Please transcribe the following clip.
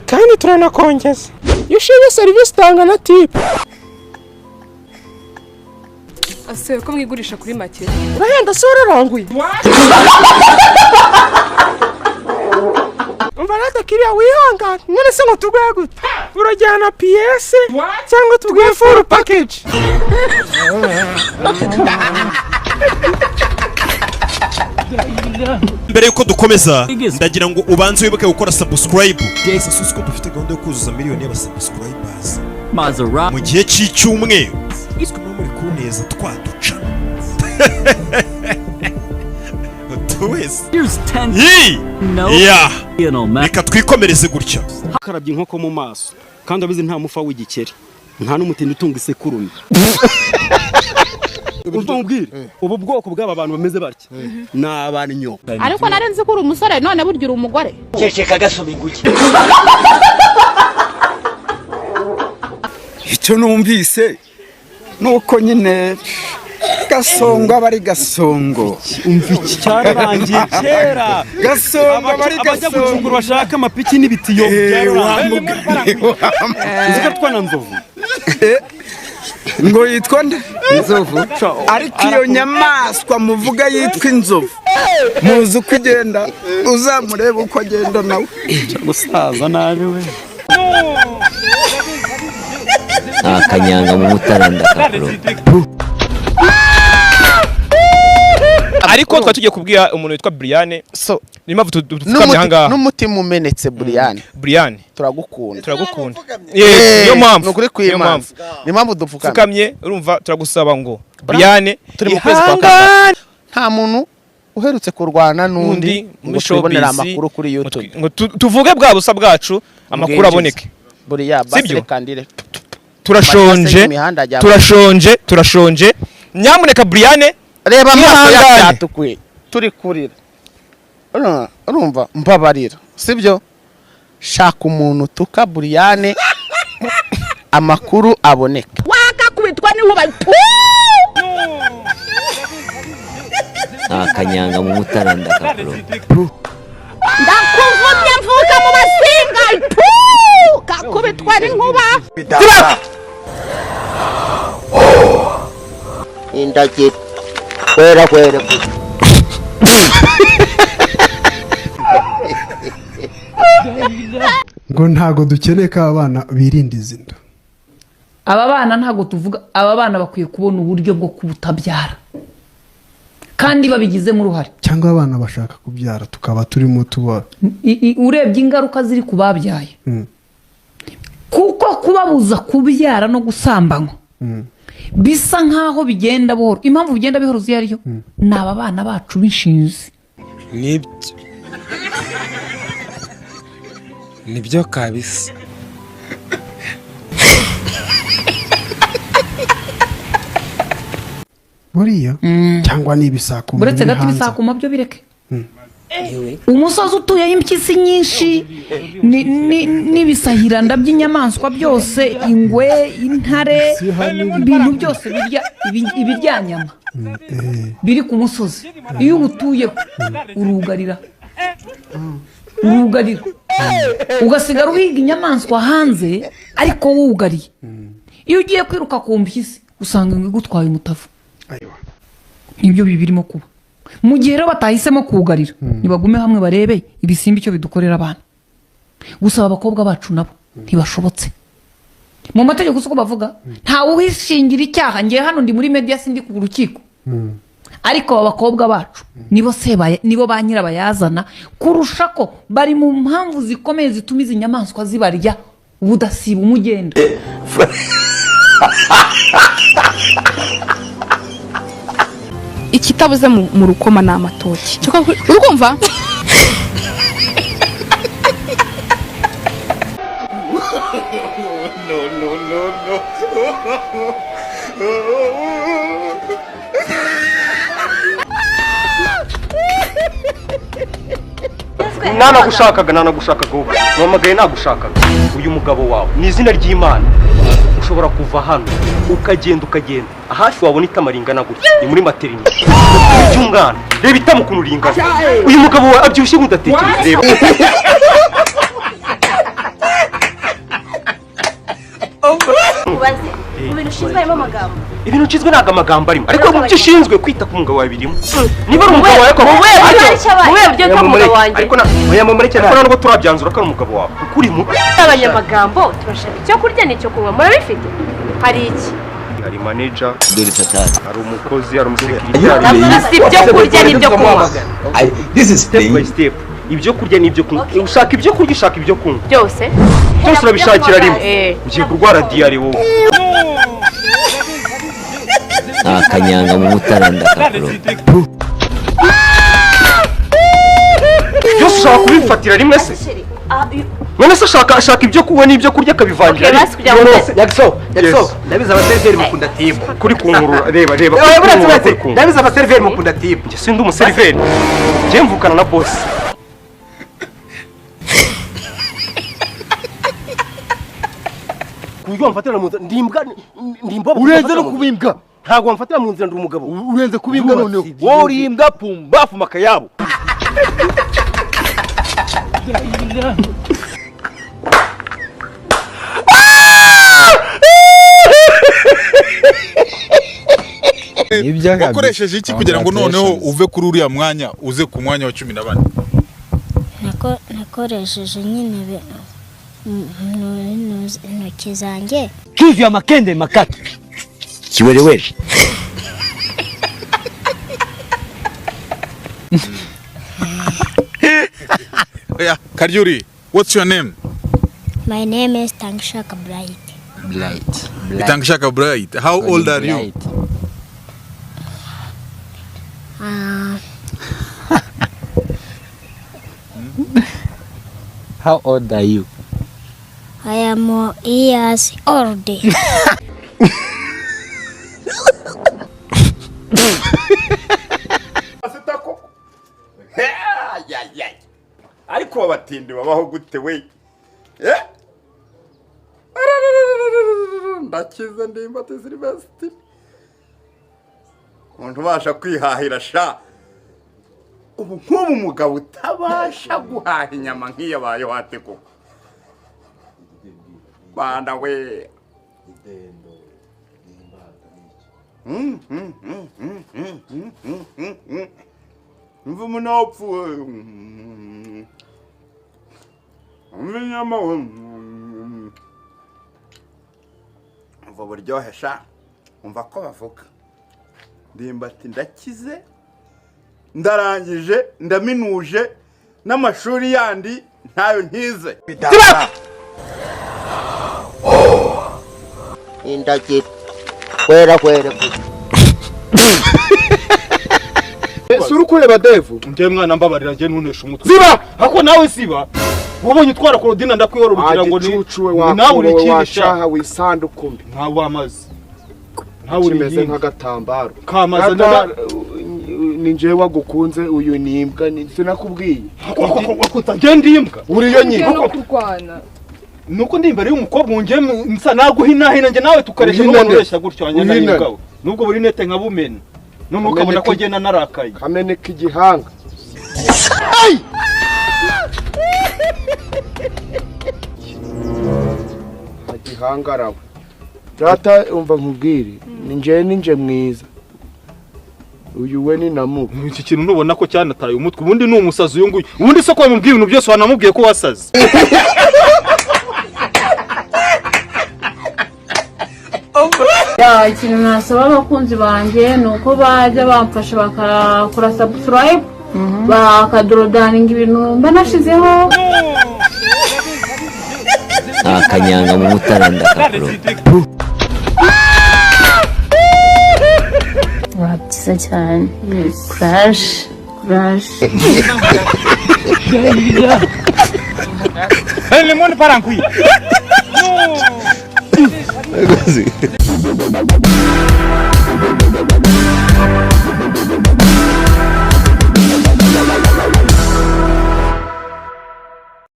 Kandi turanakongeza iyo ushimye serivisi utanga na tip. Ase ko mwigurisha kuri make? Urahenda se wararanguye? Umva rata kiriya, wihangane. None se ngo tuguhe gute? Urajyana pièce cyangwa tuguhe full package? Mbere yuko dukomeza, ndagira ngo ubanze wibuke gukora subscribe. Ese ko dufite gahunda yo kuzuza miliyoni y'abasubscribers mu gihe cy'icyumweru? Twe muba muri kuneza twaduca utu wese. Yi! Ya! Reka twikomereze gutya. Karabye inkoko mu maso kandi abizi, nta mufa w'igikeri, nta n'umutindi utunga isekurume. Umva nkubwire, ubu bwoko bw'aba bantu bameze batya ni abanyo. Ariko nari nzi ko uri umusore, none burya uri umugore. Ceceka gasoma inguge. Icyo numvise nuko nyine Gasongo aba ari Gasongo. Umva, iki cyararangiye kera. Gasongo aba ari Abajya Gasongo. Gucungura bashaka amapiki n'ibitiyo, byararangiye. Wa mugani. Uzi ko atwa na Nzovu? Ngo yitwa nde? Inzovu. Ariko iyo nyamaswa muvuga yitwa inzovu, muzi uko igenda? Uzamurebe uko agenda nawe. Gusaza nabi we. Akanyanga mu mutara ndakakuroga. Ariko twari tugiye kubwira umuntu witwa Brian. So niyo mpamvu dupfukamye aha ngaha. N'umutima umenetse, Brian. Brian, turagukunda. Turagukunda. Niyo mpamvu Ni ukuri niyo kw'Imana. mpamvu Niyo mpamvu dupfukamye. Dupfukamye, urumva, turagusaba ngo Brian Turi mu kwezi kwa ihangane. kane, nta muntu uherutse kurwana n'undi Undi ngo muri twibonere showbiz, amakuru kuri YouTube. Ngo tuvuge bwa busa bwacu, amakuru Bwinjiza. aboneke. Buriya basi. Sibyo? Reka ndire. Turashonje. Imihanda ajya- Turashonje, turashonje. Nyamuneka Brian, Reba amaso yacu. ihangane. Yatukuye, turi kurira. Urumva, mbabarira, sibyo? Shaka umuntu tuka Buriyane, amakuru aboneke. Wakakubitwa n'inkuba. Akanyanga mu mutara ndakakuroga. Ndakuvumye, mvuka mu Basinga. Kakubitwa n'inkuba. Indagiro kwera kwera. Ngo ntabwo dukeneye ko abana birinda izi nda. Aba bana ntabwo tuvuga, aba bana bakwiye kubona uburyo bwo kubutabyara kandi babigizemo uruhare. Cyangwa abana bashaka kubyara tukaba turimo tuba Urebye ingaruka ziri ku babyaye, kuko kubabuza kubyara no gusambanywa bisa nkaho bigenda buhoro. Impamvu bigenda buhoro uzi iyo ariyo? Ni aba bana bacu b'inshinzi. Nibyo, nibyo kabisa. Buriya cyangwa ni ibisakuma Uretse biri gato hanze. Ibisakuma byo bireke. Umusozi utuyeho impyisi nyinshi n'ibisahiranda by'inyamaswa byose, ingwe, intare, ibintu byose birya ibiryanyama biri ku musozi, iyo uwutuyeho urugarira, urugarira, ugasigara uhiga inyamaswa hanze ariko wugariye. Iyo ugiye kwiruka ku mpyisi, usanga ingwe igutwaye umutavu. Nibyo bibirimo kuba mu gihe rero batahisemo kugarira. Nibagume hamwe barebe ibisimba icyo bidukorera abana. Gusa aba bakobwa bacu nabo ntibashobotse mu mategeko, uko bavuga ntawe uhishingira icyaha. Ngiye hano, ndi muri media, sindi ku rukiko, ariko aba bakobwa bacu nibo sebaye, nibo ba nyirabayazana kurusha ko bari mu mpamvu zikomeye zituma izi nyamaswa zibarya ubudasiba umugenda. Ikitabuze mu rukoma ni amatoki. Uri kumva? No, no, no, no. Nanagushakaga, nanagushakaga, wowe mpamagaye nagushakaga. Uyu mugabo wawe, ni izina ry'Imana. Ushobora kuva hano ukagenda ukagenda hafi wabona itama ringana gutya, ni muri materinite ry'umwana. Reba itama ukuntu ringana. Uyu mugabo wawe abyibushye nk'udatekereza. Reba Ubaze mu bintu ushinzwe harimo amagambo. Ibintu nshinzwe ntabwo amagambo arimo, ariko mu byo ushinzwe kwita ku mugabo wawe birimo. Niba ari umugabo wawe Mu buhe buryo ko umugabo wanjye? Ariko ariko nubwo turabyanzura ko ari umugabo wawe kuko uri mubi. Abanyamagambo turashaka icyo kurya n'icyo kunywa, murabifite? Hari iki? Hari manager, Dore satani. Hari umukozi, hari umusekirite. Si ibyo kurya n'ibyo kunywa. This is step by step. Ibyo kurya n'ibyo kunywa. Ushaka ibyo kurya, ushaka ibyo kunywa. Byose. Byose urabishakira rimwe. Ugiye kurwara diyare wowe. Akanyanga mu mutara ndakakuroga. Byose ushaka kubifatira rimwe se? None se ashaka ibyo kunywa n'ibyo kurya akabivangira rimwe? Yakso, Yakso, ndabizi abaseriveri mukunda tipu. Kuri kunkurura, reba reba. Ndabizi abaseriveri mukunda tipu. Njye sindi umuseriveri. Njye mvukana na boss. Kuburyo wamfatira mu nzira ndi imbwa, ndi imbobo. Urenze no kuba imbwa. Ntabwo wamfatira mu nzira ndi umugabo. Urenze kuba imbwa noneho. Wowe uri imbwa pumbafu makayabo. Wakoresheje iki kugira ngo noneho uve kuri uriya mwanya uze ku mwanya wa 14? Nakoresheje nyine intoki zanjye. Kivu ya makende makatu. Kiwerewere. Yeah, Karyuri, what's your name? My name is Tangshaka Bright. Bright. Tangshaka Bright. How old are you? How old are you? I am years old. Ariko abatindi babaho gute we? Ndakize ndimbati Silvestre. Umuntu ubasha kwihahira sha. Ubu nk'ubu umugabo utabasha guhaha inyama nk'iyo abayeho ate koko? Banda we. Mva umunopfu we. Umva inyama we. Umva uburyohe sha. Umva ko bavuga. Ndimbati ndakize, ndarangije, ndaminuje, n'amashuri yandi ntayo nkize. Indagiro kwera kwera. Ese uri kureba Devu? Njye mwana mbabarira, njye ntunesha umutwe. Ziba! Hako nawe siba. Wabonye utwara Claudine ndakwihora urugira ngo ni nawe uri washaha wisanduku mbi. Ntawe amazi. Ntawe uri kimeze nk'agatambaro. Kamaze ni njyewe wagukunze uyu ni imbwa sinakubwiye. Njye ndi imbwa. Uriyo nyine. Nuko ndi imbere y'umukobwa ngiye nsa naguhinahina njye nawe tukaresha n'umuntu ureshya gutyo wanyana n'imbwa. Nubwo buri nete nka bumena. None ukabona ko ngenda narakaye. Kameneka igihanga. Agihangarawe. Data umva nkubwire, ni njye ninje mwiza. Uyu we ni namuka. Iki kintu nubona ko cyanataye umutwe, ubundi ni umusazi uyu nguyu. Ubundi se ko wamubwiye ibintu byose wanamubwiye ko wasaze. Ikintu nasaba abakunzi banjye ni uko bajya bamfasha bakakora subscribe, bakadorodaninga ibintu mba nashizeho. Akanyanga mu mutara ndakakuroga. Byiza cyane. Courage. Courage. Limoni parankwi.